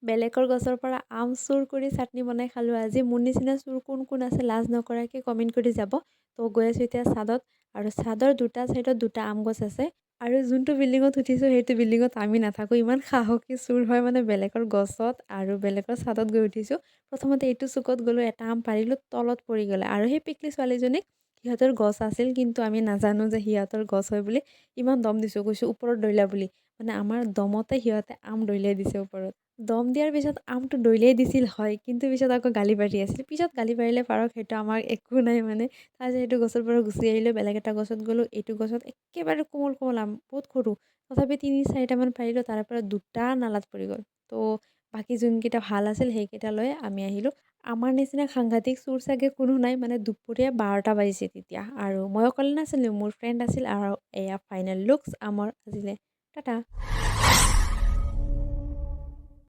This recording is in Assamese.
বেলেগৰ গছৰ পৰা আম চুৰ কৰি চাটনি বনাই খালোঁ আজি। মোৰ নিচিনা চুৰ কোন কোন আছে, লাজ নকৰাকৈ কমেণ্ট কৰি যাব। তো গৈ আছোঁ এতিয়া চাদত আৰু চাদৰ দুটা ছাইডত দুটা আম গছ আছে আৰু যোনটো বিল্ডিঙত উঠিছোঁ, সেইটো বিল্ডিঙত আমি নাথাকোঁ। ইমান সাহসী চুৰ হয় মানে, বেলেগৰ গছত আৰু বেলেগৰ চাদত গৈ উঠিছোঁ। প্ৰথমতে এইটো চুকত গ'লোঁ, এটা আম পাৰিলোঁ, তলত পৰি গ'লে। আৰু সেই পিকলি ছোৱালীজনীক, সিহঁতৰ গছ আছিল কিন্তু আমি নাজানো যে সিহঁতৰ গছ হয় বুলি, ইমান দম দিছোঁ, কৈছোঁ ওপৰত দলিয়া বুলি। মানে আমাৰ দমতে সিহঁতে আম দলিয়াই দিছে ওপৰত। দম দিয়াৰ পিছত আমটো দলিয়াই দিছিল হয়, কিন্তু পিছত আকৌ গালি পাৰি আছিল। পিছত গালি পাৰিলে পাৰক, সেইটো আমাৰ একো নাই মানে। তাৰপিছত সেইটো গছৰ পৰা গুচি আহিলোঁ, বেলেগ এটা গছত গ'লোঁ। এইটো গছত একেবাৰে কোমল কোমল আম, বহুত সৰু, তথাপি তিনি চাৰিটামান পাৰিলোঁ। তাৰ পৰা দুটা নালাত পৰি গ'ল। তো বাকী যোনকেইটা ভাল আছিল, সেইকেইটা লৈ আমি আহিলোঁ। আমাৰ নিচিনা সাংঘাতিক চোৰ চাগে কোনো নাই। মানে দুপৰীয়া 12টা বাজিছে তেতিয়া আৰু মই অকলে নাছিলোঁ, মোৰ ফ্ৰেণ্ড আছিল। আৰু এয়া ফাইনেল লুকছ আমাৰ আজিলে। টাটা।